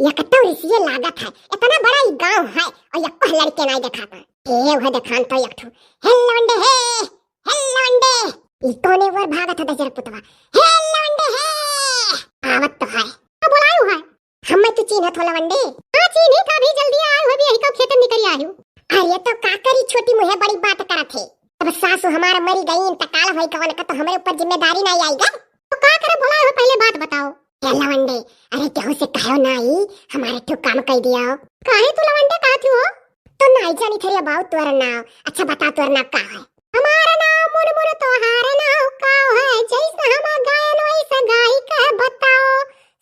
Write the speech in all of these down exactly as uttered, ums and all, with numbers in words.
एक तो रिसिये लागत है, इतना बड़ा ई गाँव है और एको लड़के नाई देखाता। हे, उहे देखान तो एक ठो। हे लवंडे, हे, हे लवंडे। ई कौने ओर भागत है दजर पुतवा? हे लवंडे, हे। आवत तो है। तो बोलायु है। हम्मे तू चीन्हत हो लवंडे? हाँ, चीन्ही था, अभी जल्दी आयु है, अभी यही का खेतन निकरी आयु। अरे तो का करी, छोटी मुँहे बड़ी बात करत है। अब सासू हमार मरी गई, इंतकाल होई गवन का, तो हमरे ऊपर जिम्मेदारी नाई आइगा। तो का करे, बोलायु है, पहले बात बताओ। ए लवंडे, अरे केहू से कहो नाई, हमारे ठो काम कई दिया। काहे तू लवंडे कहत हो? तो नाई जानी थरी बाऊ तोर नाव। अच्छा बता तोर नाव का है? हमारा नाव मुनमुन, तोहार नाव का है? जैसे हम गायन वैसे गाई के बताओ।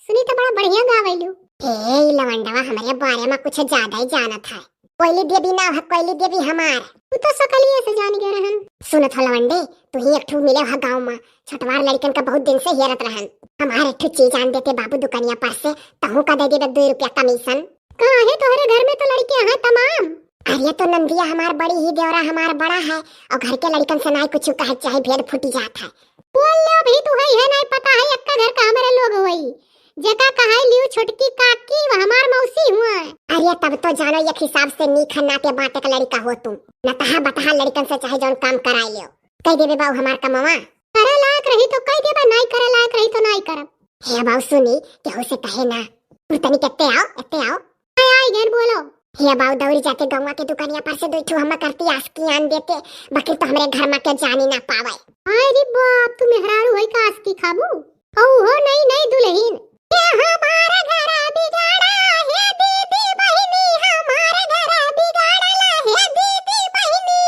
सुनी तो बड़ा बढ़िया गावेलू। ए लवंडवा हमरे बारे में कुछ ज्यादा ही जानत है। कोयली देवी नाव है, कोयली देवी हमार। तू तो सकलिए से जान गए रहन। सुनत हो लवंडे, तू ही एक ठो मिले हो गाँव में, छोटवार लड़कन का बहुत दिन से हेरत रहन। हमार एक ठो चीज आन देते बाबू दुकानिया पर से, तहू का दे देबे दो रुपया कमीशन। काहे तोहरे घर में तो लड़के हैं तमाम। अरे तो नंदिया हमार बड़ी ही, देवरा हमार बड़ा है, और घर के लड़कन से नाई कुछ कहे चाहे भेद फूटी जात है। बोल ले अभी तू है, है नाई पता है, एक्का घर का हमारे लोग होई। जेका कहाई लियो छोटकी काकी, वो हमार मौसी हुआ। अरे तब तो जानो एक हिसाब से नीक है, नाते बाटे का लड़का हो तू। न तहा बतहा लड़कन से चाहे जौन काम कराए लियो। कह देबे बाऊ हमार कमवा। करे लायक रही तो कह देबे, नाई करे लायक रही तो नाई करब। हे बाऊ सुनी, केहू से कहे ना। तू तनी के एत्ते आओ, एत्ते आओ। आय, आय, गैन बोलो। हे बाऊ दौरी जाके गौवा के दुकानिया पर से दो ठो हम्मा करती आस्की आन देते, बकिर तो हमरे घर में के जानी ना पावे। हाय रे बाप, तू मेहरारू होई का आस्की खाबू? औ हो नई नई दुल्हिन। ये हमार घर बिगाड़ा है दीदी बहिनी, हमार घर बिगाड़ला है दीदी बहिनी।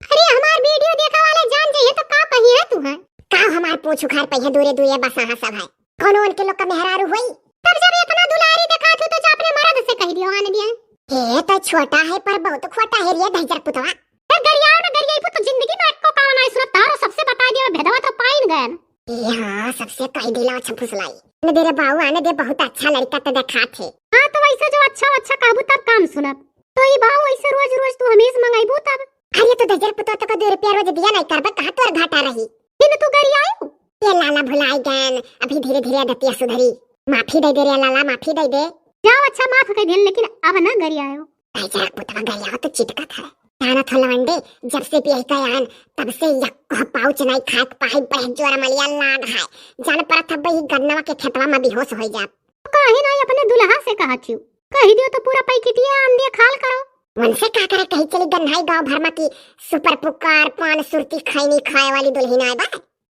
अरे हमार वीडियो देखा वाले जान जाइए तो का कही है तू है? का हमार पूछ उखाड़ पइहे दूरे दूरे बसाहा सब है। कौनो उनके लोग का मेहरारू होई? तब जब इतना दुलारी देखात हो तो जा अपने मर्द से कह दियो आन दिया। हे तो छोटा है पर बहुत खोटा है रे ढैजर पुतवा। ए गरियाओ ना गरियाई तो जिंदगी में एको कावा नाई सुनत, तारो सबसे बता दिया भेदवा तो पाइन गयन। ए हाँ, सबसे कह दिला अच्छा फुसलाई। आने दे रे बाऊ, आने दे, बहुत अच्छा लड़का तो देखात है। हाँ तो वैसे जो अच्छा अच्छा कहबू तब काम सुनब। तो ई बाऊ ऐसे रोज रोज तू हमेश मंगाइबू तब? अरे तो दजर पुतवा तो का दो रुपया रोज दिया नाई करबे, कहाँ तोर घाटा रही? फिर तू गरियायू? ये लाला भुलाई गैन, अभी धीरे धीरे आदतिया सुधरी। माफी दे दे रे लाला, माफी दे दे। जाओ अच्छा माफ कर दिया, लेकिन अब ना गरियायो। दजर पुतवा गरियाओ तो चिटकत है। जानत हो लवंडे, जब से बियाह का आन, तब से यक्को पाउच नाई खाए के पाई, बड़े जोर मलिया लाग है। जान परत हब्बे ही गन्नवा के खेतवा में बेहोश होई जाब। काहे नाई अपने दुल्हा से कहा थियो? कही दियो तो पूरा पैकेटिया आन दिया खाल करो। उनसे का करे, कही चली गन्हाई गाँव भर में की सुपर पुकार पान सुरती खैनी खाए वाली दुल्हिन आए बा।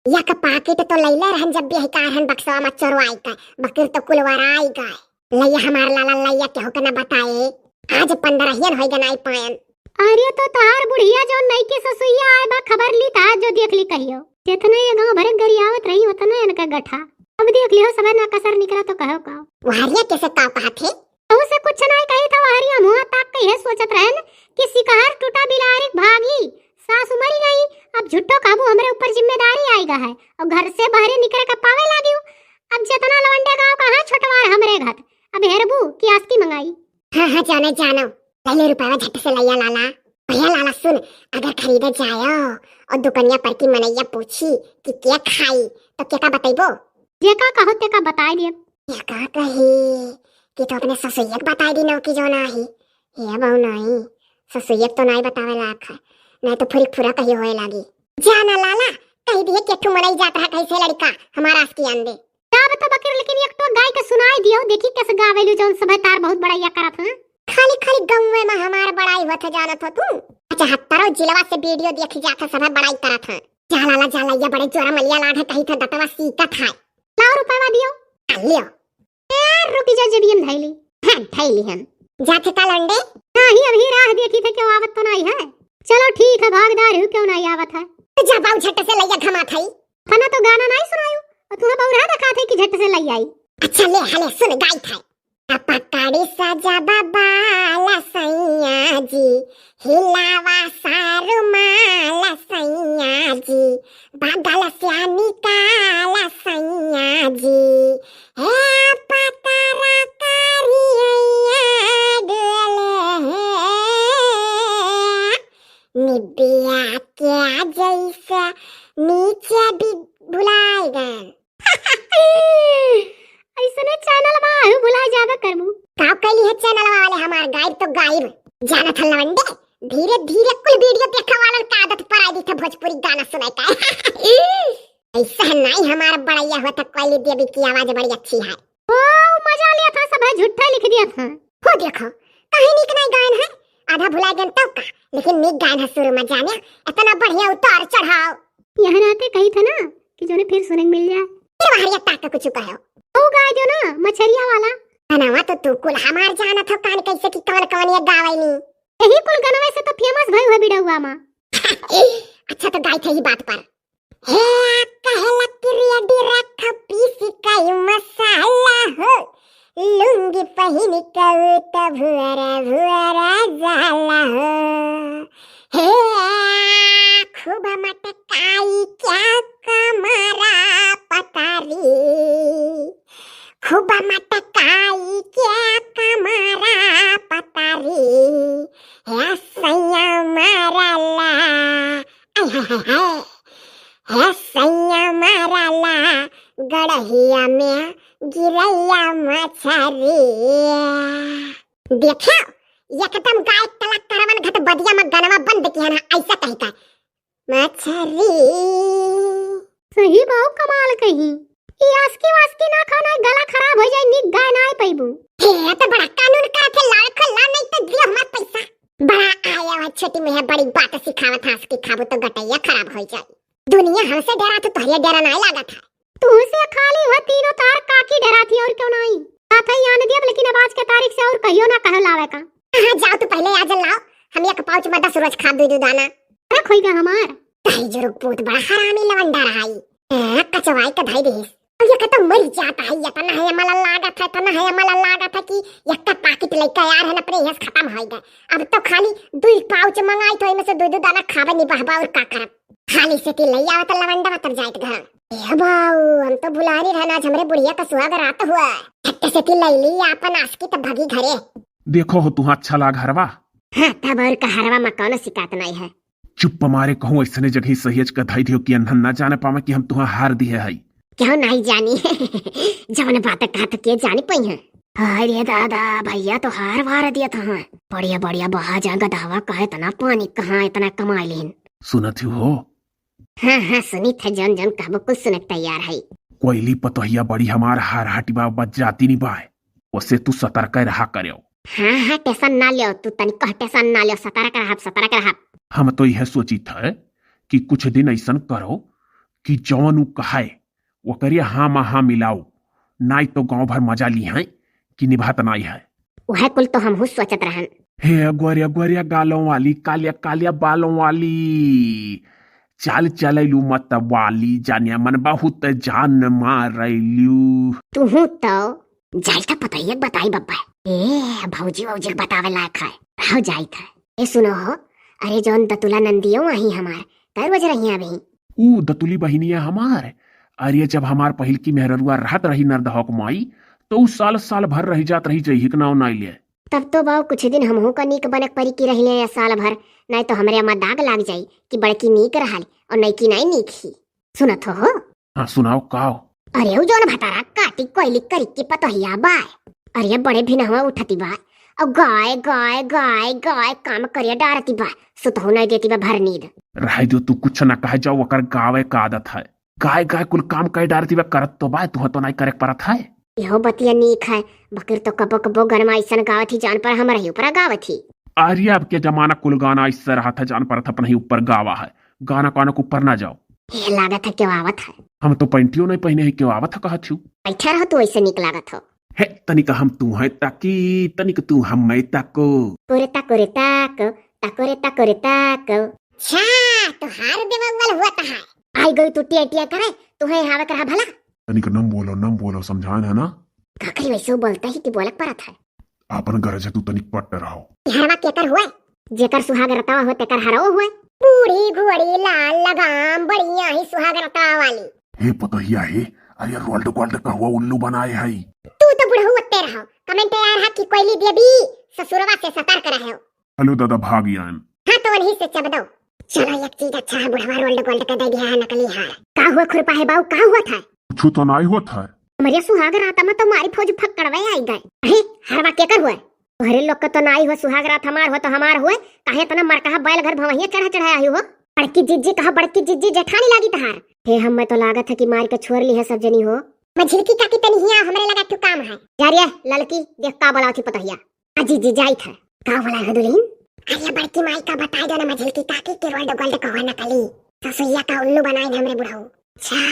यक पाकिट तो लैले रहन जब बियाह का रहन बक्सवा में चोरवाई का, बकिर तो कुलवराई गए। लैया हमार लाला लैया केहू के न बताए, आज पंद्रहियन होई गनाई पायन। अरे तो तहार बुढ़िया जौन नईकी ससुइया आए बा खबर ली तहार जो देख ली कहियो। जितना ये गाँव भरे गरियावत रही उतना इनका गठा। अब देख लियो सबे ना कसर निकला तो कहो का। वहरिया कैसे का कहा थे? कहू से कुछ नाई कही था, वहरिया मुँह ताक के यह सोचत रहन कि सिकहर टूटा बिलारिक भागी, सासु मरी गई, अब झुट्टो कहबू हमरे ऊपर जिम्मेदारी आइगा है और घर से बहरे निकरे का पावे लागियो। अब जितना लवंडे गाँव का है छोटवार हमरे घर, अब हेरबू कि आस्की मंगाई। हाँ हाँ जाने जानो, पहले रुपया झट से लैया लाला। भैया लाला सुन, अगर खरीदे जायो और दुकनिया पर की मनैया पूछी कि के खाई तो के का बतैबो? जे का कहो ते का बताई दिए। ये का कही कि तो अपने ससुइया के बताई दी नौकी जो ना ही। हे बहू नाई, ससुइया के तो नाई बतावे लायक है, नाई तो फुरी फुरा कही होए लागी। जाना लाला, कही दिए कि एक ठो मनई जात रहा कैसे लड़का हमारा आस्की आन दे। गावे तो बकिर लेकिन एक ठो गाय के सुनाई दियो, देखी कैसे गावेलू जौन सभे तार बहुत बड़ाइया करत हैं। खाली खाली गौवे में हमार बड़ाई होत है जानत हो तू। अच्छा हत्तरो जिलवा से वीडियो देखी जात है सभे बड़ाई करत हैं। जा लाला जा लैया बड़े जोरा मलिया लाग है कही था दतवा सीकत है। लाओ रुपया दियो। आ लियो। ए, रुकी जा, जेबियम धैली। हाँ, धैली हम। जाथे का लौंडे? नाही, अभी राह देखी थे, क्यों आवत तो नाही है। चलो ठीक है, भागदार हूँ, क्यों नाही आवत है। तो जा बाऊ झट से लैया घमात है। फना तो गाना नाही सुनायू, और तुम्हें बौरा दिखात है कि झट से लैया आई। अच्छा ले, हले सुन, गाई था। पकड़ी सजा बाबा ला सैया जी, हिलावा सारू माला सैया जी, बादल स्या निकाला सैया जी, हे पतरा करिया डोले हे, निबिया के जैसे नीचे भी भुलाए गए। ऐसने चैनल बा, आहू भुला जाबे करबू। गायब तो गायब। जानत है लवंडे, धीरे धीरे कुल वीडियो देखे वालन का आदत पराई दी था भोजपुरी गाना सुनाए का। ऐसा नहीं हमारा बड़ैया हुआ था कोयली देवी की आवाज बड़ी अच्छी है। ओ, मजा लिया था, सब है झूठा लिख दिया था। हो देखो, कहीं नीक नहीं गायन है, आधा भुला गन तब का, लेकिन नीक गायन है शुरू में जाने, इतना बढ़िया उतार चढ़ाव। यह नाते कही था ना कि जोने फिर सुने मिल जाए। फिर वहाँ ये ताक कुछ कहो। तू गाय दो ना, मछरिया वाला। बनावा तो तू कुल हमार जानत हो कान कैसे कि कौन कौन ये गावैनी। यही कुल गनवे से तो फेमस भई हुआ बिडौआ माँ। अच्छा तो गाय थे ही बात पर। हे कहलक रेडी रख पीस कई मसाला हो, लुंगी पहिन के त भुअरा भुअरा जाला हो। हे खूब मटकाई क्या कमरा पतारी, खूब मटकाई क्या कमरा पतारी, हे सैया मारला, आय हाय हाय हाय। हे सैया मारला, गड़हिया में गिरैया मछरी। देखो, एकदम गायक कलाकारवन घट बदिया में गनवा बंद किया ना, ऐसा कही का। मछरी। सही बाऊ कमाल कही। ई आस्की वास्की ना खाओ, ना गला खराब हो जाए, नीक गाय ना आए पैबू। हे, तो बड़ा कानून का थे, लाड़ खो ला, नहीं तो दियो हमार पैसा। बड़ा आया हुआ छोटी मुँह, बड़ी बात सिखावत है, आस्की खाबू तो गटैया खराब हो जाए। दुनिया हमसे डरा तो तोहरे डरा नहीं लागत है। तू से खाली हुआ तीनों तार काकी डरा थी और क्यों नहीं? बात है यान दिया, लेकिन अब आज के तारीख से और कहियो ना कह लावे का। हाँ, जाओ तू पहले आज लाओ, हम एक पाउच में दस रोज खा दू दू दाना। रख होई गा हमार। ताई जुरुक पूत बड़ा हरामी लवंडा रहा ई। ए, कचवाई का धाई देस। अब ये कतो मर जाता है, ये तना है मला लागत है, तना है मला लागत है कि एक का पाकिट लेके आया है ना, अपने यस खतम होई गए। अब तो खाली दुई पाउच मंगाई तो इनमें से दू दू दाना खावे निबहबा और का करब। खाली से ती ले आवे तो लवंडा तब जाइत घर। ए बाऊ, हम तो भुलानी रहना, आज हमरे बुढ़िया का सुहाग रात हुआ। झट्टे से ती ले ली आपन आस्की तब भगी घरे। देखो हो तुहा अच्छा लाग हरवा। हाँ, तब और का हरवा में कौनो शिकायत नहीं है। चुप मारे कहूँ ऐसने जगह सहेज के धई दियो कि अनहन ना जाने पावे कि हम तुहा हार दिए हई। क्यों नहीं जानी? जवन बात कहा तो के जानी पई है। अरे दादा, भैया तो हार वार दिया था। बढ़िया बढ़िया बहा जा गदहवा, कहे इतना पानी कहाँ इतना कमाई लेन। सुनत ही हो? हाँ हाँ, सुनित है, जौन जौन कहबो कुछ सुने के तैयार है। कोयली पतोहिया बड़ी हमार हार हाटी बा, बच जाती नी बाय। ओसे तू सतर्क रहा करेव। हाँ हाँ, टेंशन ना लेव, तू तनी कह टेंशन ना लेव, सतर्क रहब, सतर्क रहब। हम तो यह सोचित है कि कुछ दिन ऐसन करो कि जौन उ कहे ओकरे हाँ मा हाँ मिलाओ, नाई तो गाँव भर मजा ली हैं कि निभात नाई है। वह कुल तो हमहू सोचत रहन। हे गोरिया गोरिया गालों वाली, कालिया कालिया बालों वाली, चाल चलैलू मत वाली, जानिया मन बहुत जान मारैलू। तुहू तो जाई था पतोहिया के बताई बब्बा। ए, भौजी वौजी के बतावे लायक है, रहो जाई था। ए सुनो हो, अरे जौन दतुला नंदियो वही हमार, कै रोज रही अभी? ऊ दतुली बहिनिया हमार, अरे जब हमार पहिलकी मेहररुआ रहत रही नरदहक माई, तो ऊ साल साल भर रही जात रही, जइहिक नाव नाई ले। तब तो बाऊ कुछ दिन हमहू का नीक बनक परी की रहिले या साल भर, नाई तो हमरे अम्मा दाग लाग जाई कि बड़की नीक रहल और नईकी नाई नीक ही। सुनत हो, हो? हाँ, सुनाओ, काव? अरे, उ जौन भतारा काटी कोयली करी के पतोहिया बाय। अरे, बड़े भिनहवा उठती बाय। और गाय, गाय, गाय, गाय काम करिया डारती बाय। सुतहु नहीं देती बा भर नींद। रहे जो तू कुछ ना कहे जाओ, ओकर गावे का आदत है। गाय, गाय कुल काम करे डारती बा, करत तो बाय, तुह तो नहीं करे के परत है। इहो बतिया नीक है, बकिर तो कबो कबो गनमा ऐसन गावत ही जान पर हमरे ही ऊपर गावत ही। अरे, अब के जमाना कुल गाना ऐसे रहत है, जान परत अपने ही ऊपर गावा है। गाना कानों के ऊपर ना जाओ। हे, लागत है क्यों आवत है? हम तो पैंटियो नहीं पहने हैं, क्यों आवत है कहत छू? बैठा रहो, तू ऐसे नीक लागत हो। हे, तनिक हम तू है ताकी, तनिक तू हम मैं ताको। कोरे ताको रे ताको, ताको रे ताको रे ताको। छा, तोहार देवल हुआ तहा। आई गई तू टिया टिया करे, तू है हावे कर भला। तनिक नम बोलो, नम बोलो, समझान है ना? का करी वैसे वो बोलता ही कि बोलक परत है। आपन गरज है तू तनिक पट्ट रहो। हरवा केकर हुए? जेकर सुहाग रतावा हो तेकर हरवा हुए। बूढ़ी घोड़ी लाल लगाम बढ़िया ही सुहाग रतावा वाली। हे पतोहिया हे, अरे रोल्ड गोल्ड का हुआ उल्लू बनाए है। तू तो बुढ़ऊ उत्ते रहो। कमेंट यार है कि कोयली देवी ससुरवा से सतर्क रहे हो। हेलो दादा, भाग आयन। हाँ तो वहीं से चबदो। चलो एक चीज अच्छा है, बुढ़वा रोल्ड गोल्ड का दे दिया है नकली हार। का हुआ खुरपा है बाऊ, का हुआ था? कुछ तो नहीं हुआ था। हमरे सुहाग राता में तो मारी फौज फक्कड़वे आई गए। अरे हरवा केकर हुआ? तोहरे लोग के तो नाई हो, सुहाग रात हमार हो तो हमार होए, काहे इतना मरकहा बैल घर भवहिया चढ़ा चढ़ा आई हो? बड़की जिज्जी कहा, बड़की जिज्जी जेठानी लागी तहार। हे, हम्मे तो लागत है कि मार के छोड़ ली है सब जनी हो। मझिलकी काकी तनी हिया, हमरे लगा ठू काम है। जा रे ललकी, देख का बोलावत ही पतोहिया। आ जिज्जी जाइत है। का बोला है दुल्हन? अरे बड़की माई का बताई दो ना मझिलकी काकी के रोल्ड गोल्ड कहो नकली। ससुइया का उल्लू बनाइन हमरे बुढ़ऊ। अच्छा,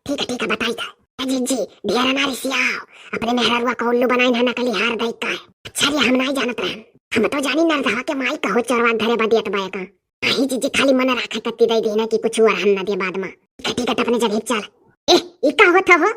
ठीक है, ठीक है, बताई था। ए जिज्जी, ढेर ना रिसियाओ, अपने मेहररुआ का उल्लू बनाइन है नकली हार दई का। अच्छा रे, हम नाई जानत रहन। हम तो जानी नरधवा के माई कहो चरवा धरे बा देत बाय का। नाही जिज्जी, खाली मन राखे तत्ती दई देना कि कुछ और हम ना दे बाद में। ठीक है, ठीक है, त अपने जगह चल। ए, ई का होत हो?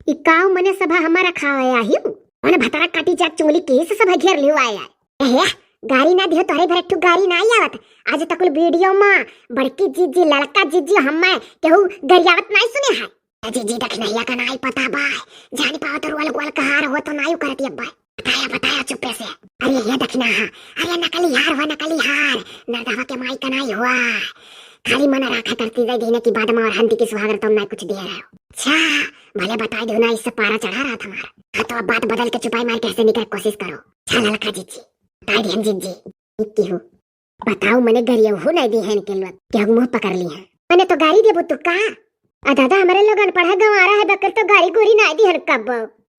ई काव मने सभा हमारा खावे आही? मने भतरा काटी जात चुंगली के से सभा घेर लियो आए आए। एहे, गारी ना दिहो, तोहरे भरे ठू गारी ना आवत। आज तक कुल वीडियो मा बड़की जिज्जी, ललका जिज्जी, हम्मे केहू गरियावत नाई सुने है। ए जिज्जी, दखिनहिया का नाई पता बा, जानी पावत रोल गोल कहार हो तो नाई करती अब्बा। बताया, बताया चुप्पे से। अरे ये दखिना हा, अरे नकली हार हुआ, नकली हार। नरदवा के माई का नाई हुआ। खाली मन राखा करती जाई देने की बाद में और हंदी की सुहागर तुम ना कुछ दे रहे हो। अच्छा, भले बताई दो ना, इससे पारा चढ़ा रहा था हमारा। हाँ तो अब बात बदल के चुपाई मार के ऐसे निकल कोशिश करो। अच्छा ललका जिज्जी, बताई दी हम जिज्जी। इतनी हूँ। बताओ, मने गरिया हो नहीं दी है इनके लोग, क्या मुंह पकड़ ली है? मने तो गारी देबो तू का? आ दादा, हमरे लोग अनपढ़ा गंवारा है, बकर तो गारी गोरी नहीं दी हन कब।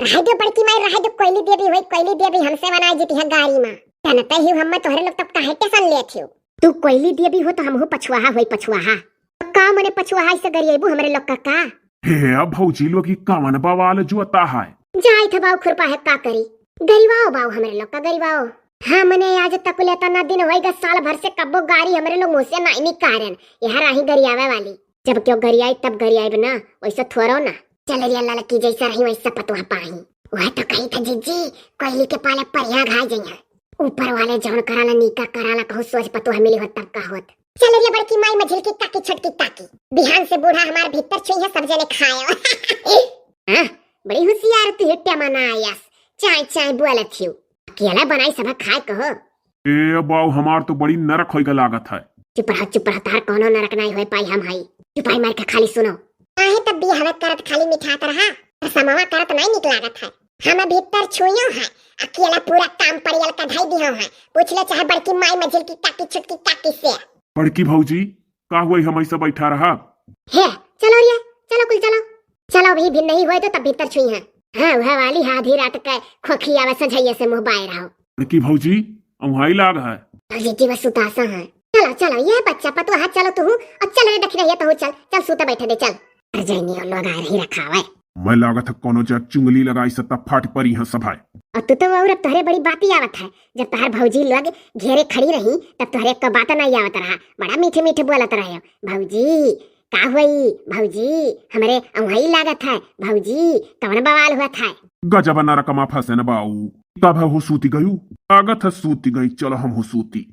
रहे दो बड़की माई, रहे दो, कोयली देवी होई, कोयली देवी हमसे बनाए जीती है गारी माँ। जानते ही हम तोहरे लोग तब काहे टेंशन लेत हो? तू कोयली देवी हो तो हमहू पछुआहा होई, पछुआहा। का मने पछुआहा इसे गरियाबू हमरे लोग का का? हे भौजी लोग, ई कवन बवाल जुअता है? जाई था बाऊ खुरपा है, का करी? गरिवाओ बाऊ हमरे लोग का, गरिवाओ। हाँ, मने आज तक लेता ना दिन होई गा, साल भर से कब्बो गारी हमरे लोग मुंह से नाई निकारन। यह रही गरियावे वाली। जब क्यों गरियाई तब गरियाई ना, वैसे थोड़ो ना। चल रिया ललकी, जैसा रही वैसा पतुआ पाही। वह तो कही था जिज्जी, कोयली के पाले परिया घा जइया। ऊपर वाले जौन कराला नीका कराला, कहूँ सोच पतुआ मिली होत तब का होत। चल रे बड़की माई, मझिलकी काकी, छोटकी काकी, बिहान से बूढ़ा हमार भीतर छुई है, सब जने खाए। हाँ, बड़ी होशियार तू हिट्या मना आयस, चाय चाय बोलत हियो। अकेला बनाई सब खाए कहो। ए बाऊ, हमार तो बड़ी नरक होइगा लागत है। चुप रह, चुप रह, तार कौनो नरक नहीं होए पाई, हम हई। चुपाई मार के खाली सुनो। काहे तब बियाहवे करत खाली मिठात रहा, रसमवा करत नहीं निक लागत है। हम भीतर छुइयो है, अकेला पूरा काम परियल का धई दिहो है। पूछ ले चाहे बड़की माई, मझिलकी काकी, छोटकी काकी से। बड़की भौजी, का हुई, हम ऐसा बैठा रहा? हे, चलो रे, चलो कुल चलो। चलो, अभी भी नहीं हुए तो तब भीतर छुई है। हाँ, वह वाली आधी रात का खोखी आवे सझैया से मुंह बाय रहो। बड़की भौजी, औहाई लाग है। भौजी जी बस उतासा है। चलो, चलो, ये बच्चा पतुआ, चलो तू, और चल रे दखिनहिया तू, चल, चल सूते बैठे दे, चल। अरे जैनी और लोग आ रही रखावे। मैं लागत है कोनो जग चुंगली लगाई से तब फाट परी है सभाए। और तू तो और अब तोहरे बड़ी बाती आवत है, जब तोहर भौजी लोग घेरे खड़ी रही तब तोहरे एक बात नहीं आवत रहा, बड़ा मीठे मीठे बोलत रहे हो। भौजी, का हुई भौजी, हमरे औहाई लागत है भौजी, कवन बवाल हुआ था? गजब नरकमा फंसे न बाऊ। कब है हो सूती गयू? लागत है सूती गई, चलो हम हो सूती।